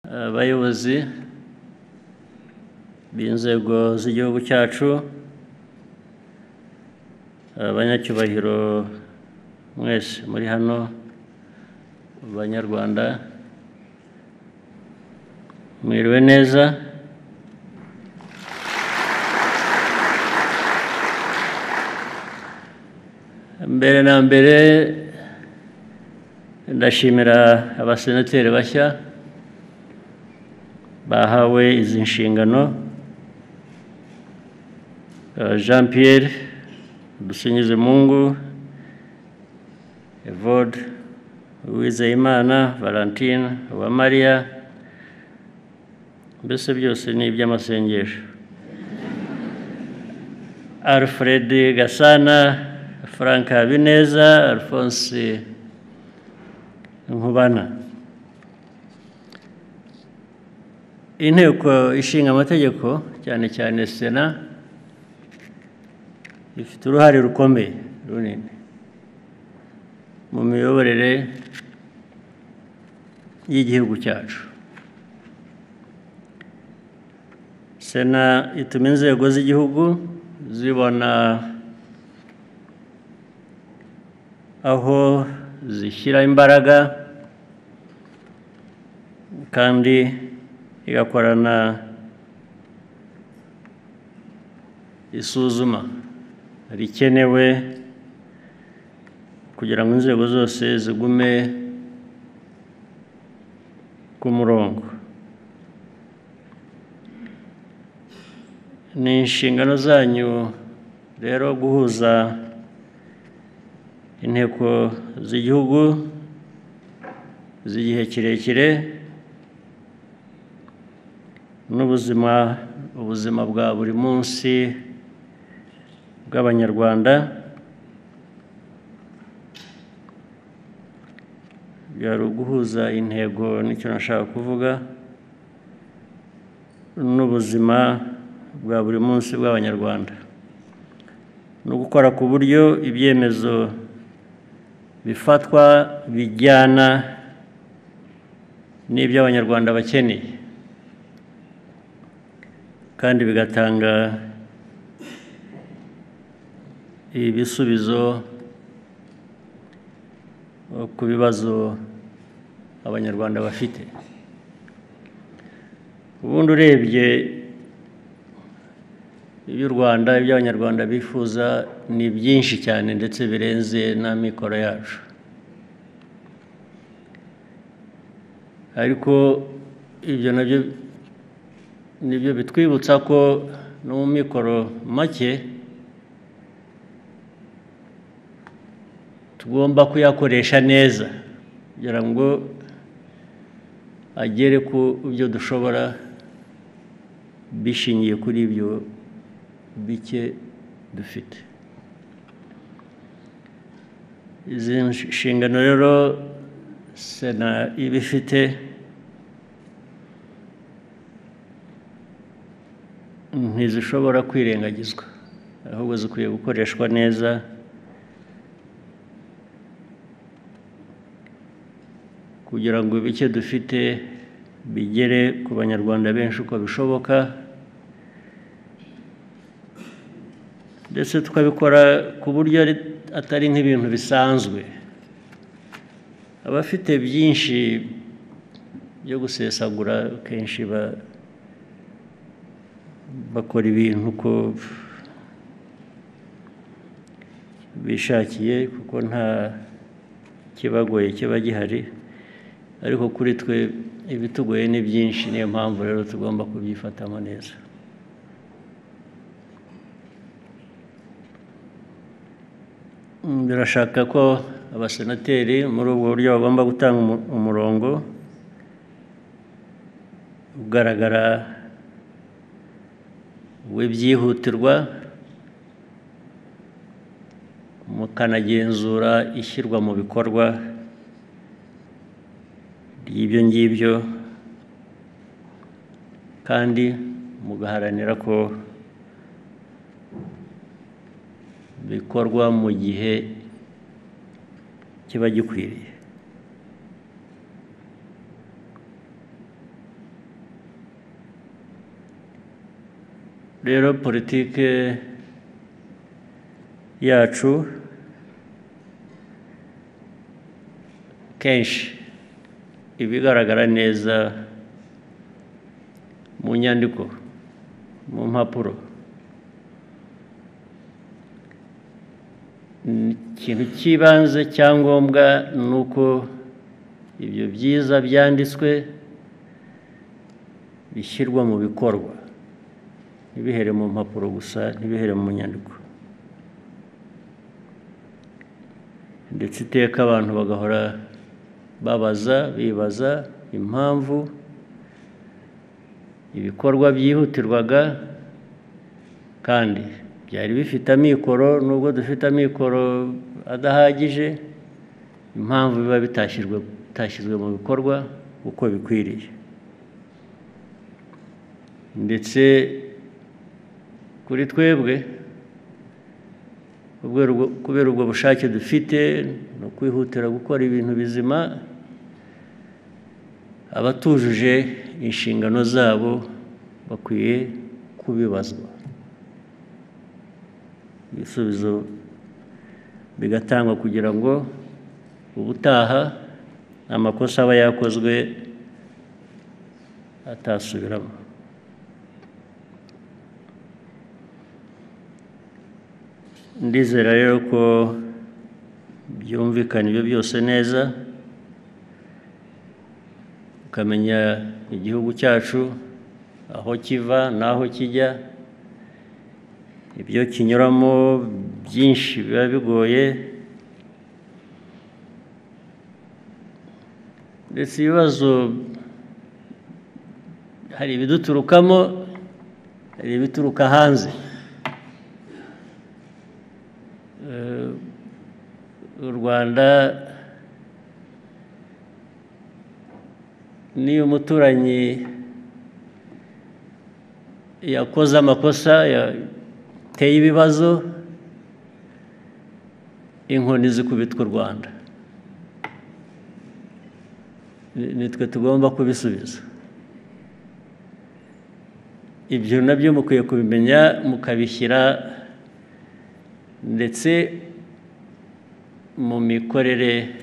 Abayobozi b'inzego z'igihugu cyacu, abanyacyubahiro mwese muri hano, Banyarwanda, mwiriwe neza. Mbere na mbere ndashimira abasenateri bashya bahawe izi nshingano, Jean Pierre Dusingizemungu, Evode Uwizeyimana, Valentine Uwamariya, mbese byose ni iby'amasengesho, Alfred Gasana, Frank Habineza, Alphonse Nkubana. Inteko ishinga amategeko, cyane cyane Sena, ifite uruhare rukomeye runini mu miyoborere y'igihugu cyacu. Sena ituma inzego z'igihugu zibona aho zishyira imbaraga, kandi igakorana isuzuma rikenewe kugira ngo inzego zose zigume ku murongo. Ni inshingano zanyu rero guhuza inteko z'igihugu z'igihe kirekire n'ubuzima ubuzima bwa buri munsi bw'Abanyarwanda. Byari uguhuza intego, nicyo nashaka kuvuga, n'ubuzima bwa buri munsi bw'Abanyarwanda, no gukora ku buryo ibyemezo bifatwa bijyana n'ibyo Abanyarwanda bakeneye, kandi bigatanga ibisubizo ku bibazo Abanyarwanda bafite. Ubundi urebye iby'u Rwanda, ibyo Abanyarwanda bifuza ni byinshi cyane, ndetse birenze n'amikoro yacu. Ariko ibyo nabyo nibyo bitwibutsa ko no mu mikoro make tugomba kuyakoresha neza kugira ngo agere ku byo dushobora bishingiye kuri ibyo bike dufite. Izi nshingano rero Sena iba ifite ntizishobora kwirengagizwa, ahubwo zikwiye gukoreshwa neza kugira ngo ibike dufite bigere ku Banyarwanda benshi uko bishoboka, ndetse tukabikora ku buryo atari nk'ibintu bisanzwe. Abafite byinshi byo gusesagura kenshi bakora ibintu uko bishakiye, kuko nta kibagoye kiba gihari. Ariko kuri twe ibitugoye ni byinshi, niyo mpamvu rero tugomba kubyifatamo neza. Birashaka ko abasenateri muri ubwo buryo bagomba gutanga umurongo ugaragara w'ibyihutirwa, mukanagenzura ishyirwa mu bikorwa ry'ibyo ngibyo, kandi mugaharanira ko bikorwa mu gihe kiba gikwiriye. Rero politike yacu kenshi ibigaragara neza mu nyandiko, mu mpapuro. Ikintu cy'ibanze cyangombwa ni uko ibyo byiza byanditswe bishyirwa mu bikorwa, ntibihere mu mpapuro gusa, ntibihere mu nyandiko. Ndetse iteka abantu bagahora babaza, bibaza impamvu ibikorwa byihutirwaga kandi byari bifite amikoro, nubwo dufite amikoro adahagije, impamvu biba bitashyizwe mu bikorwa uko bikwiriye. Ndetse kuri twebwe kubera ubwo bushake dufite no kwihutira gukora ibintu bizima, abatujuje inshingano zabo bakwiye kubibazwa, ibisubizo bigatangwa kugira ngo ubutaha amakosa aba yakozwe atasubiramo. Ndizera rero ko byumvikana ibyo byose neza, ukamenya igihugu cyacu aho kiva n'aho kijya, ibyo kinyuramo byinshi biba bigoye, ndetse ibibazo hari ibiduturukamo, hari ibituruka hanze. U Rwanda niyo umuturanyi yakoze amakosa, yateye ibibazo, inkoni zikubitwa u Rwanda, nitwe tugomba kubisubiza. Ibyo nabyo mukwiye kubimenya, mukabishyira ndetse mu mikorere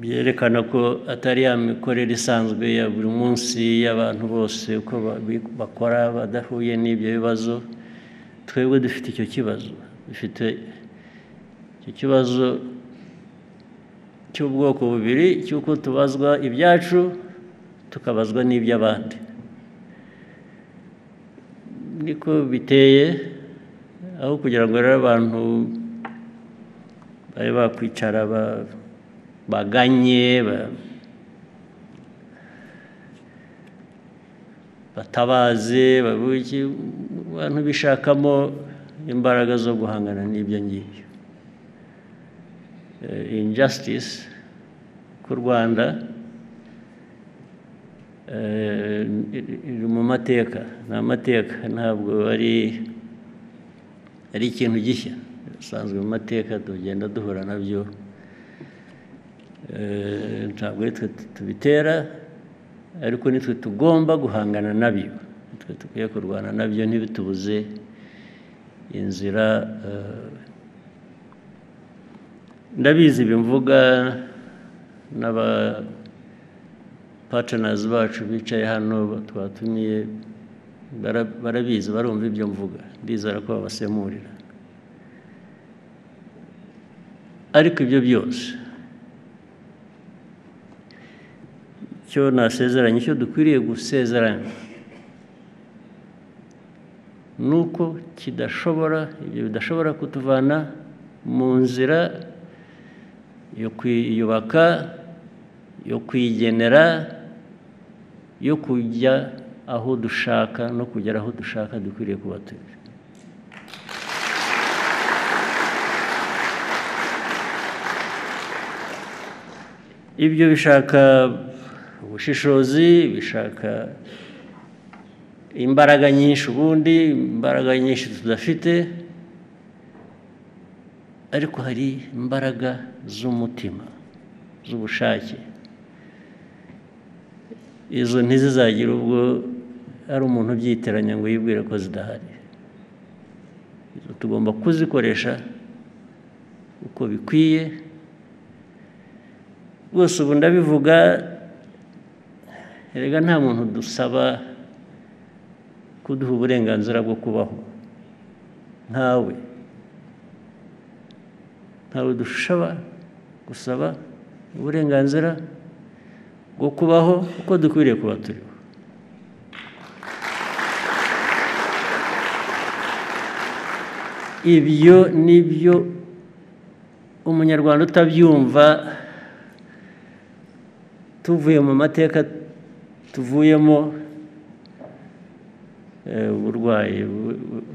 byerekana ko atari ya mikorere isanzwe ya buri munsi y'abantu bose uko bakora badahuye n'ibyo bibazo. Twebwe dufite icyo kibazo, dufite icyo kibazo cy'ubwoko bubiri, cy'uko tubazwa ibyacu tukabazwa n'iby'abandi. Niko biteye, aho kugira ngo rero abantu babe bakwicara baganye, batabaze, abantu bishakamo imbaraga zo guhangana n'ibyo ngibyo. Injustice ku Rwanda iri mu mateka, ni amateka, ntabwo ari ikintu gishya, bisanzwe mu mateka tugenda duhura nabyo. Ntabwo ari twe tubitera, ariko nitwe tugomba guhangana nabyo, nitwe dukwiye kurwana nabyo, ntibitubuze inzira. Ndabizi bimvuga n'aba partners bacu bicaye hano twatumiye, barabizi, barumva ibyo mvuga, ndizera ko babasemurira. Ariko ibyo byose icyo nasezeranye, icyo dukwiriye gusezerana, nuko kidashobora, ibyo bidashobora kutuvana mu nzira yo kwiyubaka, yo kwigenera, yo kujya aho dushaka no kugera aho dushaka dukwiriye kuba turi. Ibyo bishaka ubushishozi, bishaka imbaraga nyinshi, ubundi imbaraga nyinshi tudafite, ariko hari imbaraga z'umutima, z'ubushake. Izo ntizizagira ubwo ari umuntu ubyitiranya ngo yibwire ko zidahari. Tugomba kuzikoresha uko bikwiye. Rwose ubu ndabivuga, erega nta muntu dusaba kuduha uburenganzira bwo kubaho, ntawe dushobora gusaba uburenganzira bwo kubaho uko dukwiriye kuba turiho. Ibyo nibyo umunyarwanda utabyumva, tuvuye mu mateka tuvuyemo, uburwayi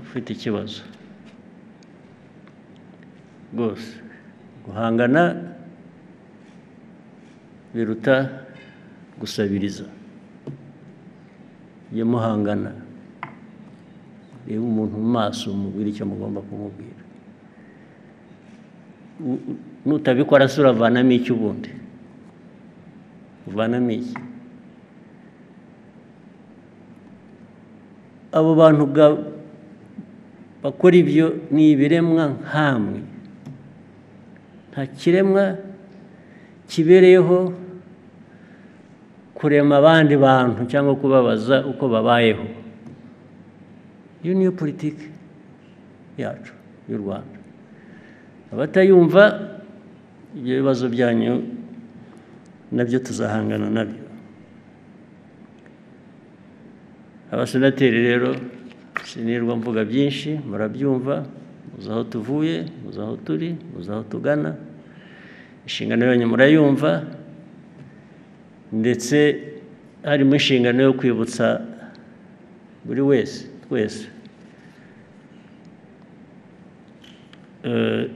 ufite ikibazo rwose. Guhangana biruta gusabiriza. Iyo muhangana, reba umuntu mu maso, umubwire icyo mugomba kumubwira. Nutabikora se uravanamo iki ubundi? Uvanamo iki? Abo bantu bakora ibyo ni ibiremwa nkamwe. Nta kiremwa kibereyeho kurema abandi bantu cyangwa kubabaza uko babayeho. Iyo niyo politiki yacu y'u Rwanda. Abatayumva, ibyo bibazo byanyu nabyo tuzahangana nabyo. Abasenateri rero sinirwa mvuga byinshi, murabyumva, muzi aho tuvuye, muzi aho turi, muzi aho tugana. Inshingano yanyu murayumva, ndetse harimo inshingano yo kwibutsa buri wese, twese,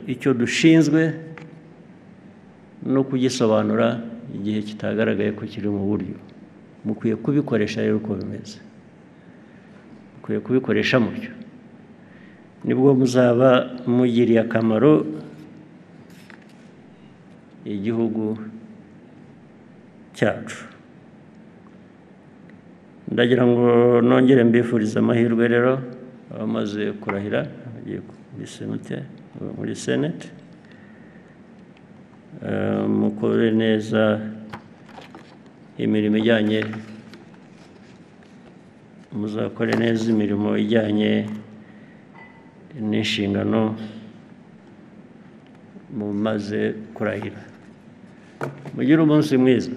icyo dushinzwe no kugisobanura igihe kitagaragaye ko kiri mu buryo. Mukwiye kubikoresha rero uko bimeze, mukwiye kubikoresha mutyo, nibwo muzaba mugiriye akamaro igihugu cyacu. Ndagira ngo nongere mbifurize amahirwe rero abamaze kurahira bagiye muri Senate, mukore neza imirimo ijyanye, muzakore neza imirimo ijyanye n'inshingano mumaze kurahira. Mugire umunsi mwiza.